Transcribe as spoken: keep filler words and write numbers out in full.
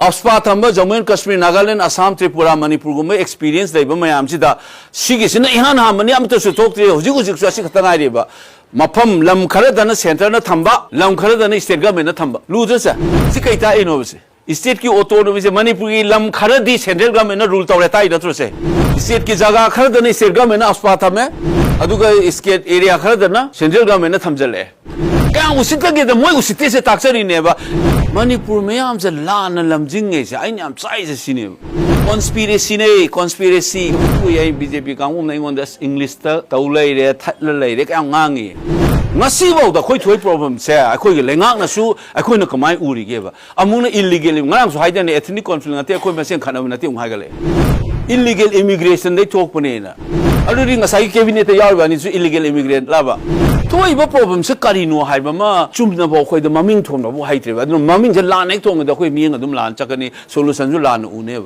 ꯑꯞꯁꯄꯥ ꯊꯝꯕ Jammu and Kashmir, Nagaland, Assam, Tripura, ꯃꯅꯤꯄꯨꯔꯒꯨꯝꯕ experience ꯂꯩꯕ ꯃꯌꯥꯝꯁꯤꯗ ꯁꯤꯒꯤꯁꯤꯅ ꯏꯍꯥꯟ ꯍꯥꯟꯕꯅꯤ, ꯑꯃꯠꯇꯁꯨ ꯊꯣꯛꯇ꯭ꯔꯤ, ꯍꯧꯖꯤꯛ ꯍꯧꯖꯤꯛꯁꯨ ꯑꯁꯤ ꯈꯛꯇ ꯉꯥꯏꯔꯤꯕ꯫ ꯃꯐꯝ ꯂꯝ ꯈꯔꯗꯅ ꯁꯦꯟꯇꯔꯅ ꯊꯝꯕ, ꯂꯝ ꯈꯔꯗꯅ ꯁ꯭ꯇꯦꯠ ꯒꯃꯦꯟꯅ ꯊꯝꯕ꯫ ꯂꯨꯗ꯭ꯔꯁꯦ? ꯁꯤ ꯀꯩ ꯇꯥꯛꯏꯅꯣꯕꯁꯦ? ꯁ꯭ꯇꯦꯠꯀꯤ ꯑꯣꯇꯣꯅꯣꯃꯤꯁꯦ, ꯃꯅꯤꯄꯨꯔꯒꯤ ꯂꯝ ꯈꯔꯗꯤ ꯁꯦꯟꯇ꯭ꯔꯦꯜ ꯒꯃꯦꯟꯅ ꯔꯨꯜ ꯇꯧꯔꯦ ꯇꯥꯛꯏ ꯅꯠꯇ꯭ꯔꯣꯁꯦ? ꯁ꯭ꯇꯦꯠꯀꯤ ꯖꯒꯥ ꯈꯔꯗꯅ ꯁ꯭ꯇꯦꯠ ꯒꯃꯦꯟꯅ ꯑꯞꯁꯄꯥ ꯊꯝꯃꯦ, ꯑꯗꯨꯒ ꯁ꯭ꯇꯦꯠ ꯑꯦꯔꯤꯌꯥ ꯈꯔꯗꯅ ꯁꯦꯟꯇ꯭ꯔꯦꯜ ꯒꯃꯦꯟꯅ ꯊꯝꯖꯜꯂꯛꯑꯦ꯫ ꯀꯌꯥꯝ ꯎꯁꯤꯠꯇꯒꯦꯗ, ꯃꯣꯏ ꯎꯁꯤꯠꯇꯦꯁꯦ ꯇꯥꯛꯆꯔꯤꯅꯦꯕ꯫ ꯃꯅꯤꯄꯨꯔ ꯃꯌꯥꯝꯁꯦ ꯂꯥꯟꯅ ꯂꯝꯖꯤꯡꯉꯦꯁꯦ ꯑꯩꯅ ꯌꯥꯝ ꯆꯥꯏꯁꯦ ꯁꯤꯅꯦꯕ꯫ ꯀꯣꯟꯁꯄꯤꯔꯦꯁꯤꯅꯦ, ꯀꯣꯟꯁꯄꯤꯔꯦꯁꯤ꯫ ꯀꯨꯏ ꯑꯩ ꯕꯤ ꯖꯦ ꯄꯤ ꯀꯥꯡꯕꯨꯅ ꯑꯩꯉꯣꯟꯗ ꯑꯁ ꯏꯪꯂꯤꯁꯇ ꯇꯧ ꯂꯩꯔꯦ, ꯊꯠꯂ ꯂꯩꯔꯦ ꯀꯌꯥꯝ ꯉꯥꯡꯉꯤ꯫ ꯉꯁꯤꯐꯥꯎꯗ ꯑꯩꯈꯣꯏ ꯊꯣꯛꯏ ꯄ꯭ꯔꯣꯕ꯭ꯂꯦꯝꯁꯦ ꯑꯩꯈꯣꯏꯒꯤ ꯂꯩꯉꯥꯛꯅꯁꯨ ꯑꯩꯈꯣꯏꯅ ꯀꯃꯥꯏꯅ ꯎꯔꯤꯒꯦꯕ? ꯑꯃꯨꯛꯅ ꯏꯜꯂꯤꯒꯦꯜ, ꯉꯔꯥꯡꯁꯨ ꯍꯥꯏꯗꯅꯦ, ethnic conflict ꯅꯠꯇꯦ, ꯑꯩꯈꯣꯏ ꯃꯁꯦꯟ ꯈꯠꯅꯕ ꯅꯠꯇꯦ ꯑꯃꯨꯛ ꯍꯥꯏꯒꯠꯂꯛꯑꯦ꯫ ꯏꯜꯂꯤꯒꯦꯜ ꯏꯃꯤꯒ꯭ꯔꯦꯁꯟꯗꯩ ꯊꯣꯛꯄꯅꯦꯅ꯫ ꯑꯗꯨꯗꯤ ꯉꯁꯥꯏꯒꯤ ꯀꯦꯕꯤꯅꯦꯠꯇ ꯌꯥꯎꯔꯤꯕ ꯑꯅꯤꯁꯨ ꯏꯜꯂꯤꯒꯦꯜ ꯏꯃꯤꯒ꯭ꯔꯦꯟꯠ ꯂꯥꯕ? ꯊꯣꯛꯏꯕ ꯄ꯭ꯔꯣꯕ꯭ꯂꯦꯝꯁꯦ ꯀꯔꯤꯅꯣ ꯍꯥꯏꯕ ꯑꯃ ꯆꯨꯝꯅꯐꯥꯎ ꯑꯩꯈꯣꯏꯗ ꯃꯃꯤꯡ ꯊꯣꯟꯕꯐꯥꯎ ꯍꯩꯇ꯭ꯔꯦꯕ꯫ ꯑꯗꯨꯅ ꯃꯃꯤꯡꯁꯦ ꯂꯥꯟꯅ ꯍꯦꯛ ꯊꯣꯟꯕꯗ ꯑꯩꯈꯣꯏ ꯃꯤꯠꯌꯦꯡ ꯑꯗꯨꯝ ꯂꯥꯟꯅ ꯆꯠꯀꯅꯤ, ꯁꯣꯂꯨꯁꯟꯁꯨ ꯂꯥꯟꯅ ꯎꯅꯦꯕ꯫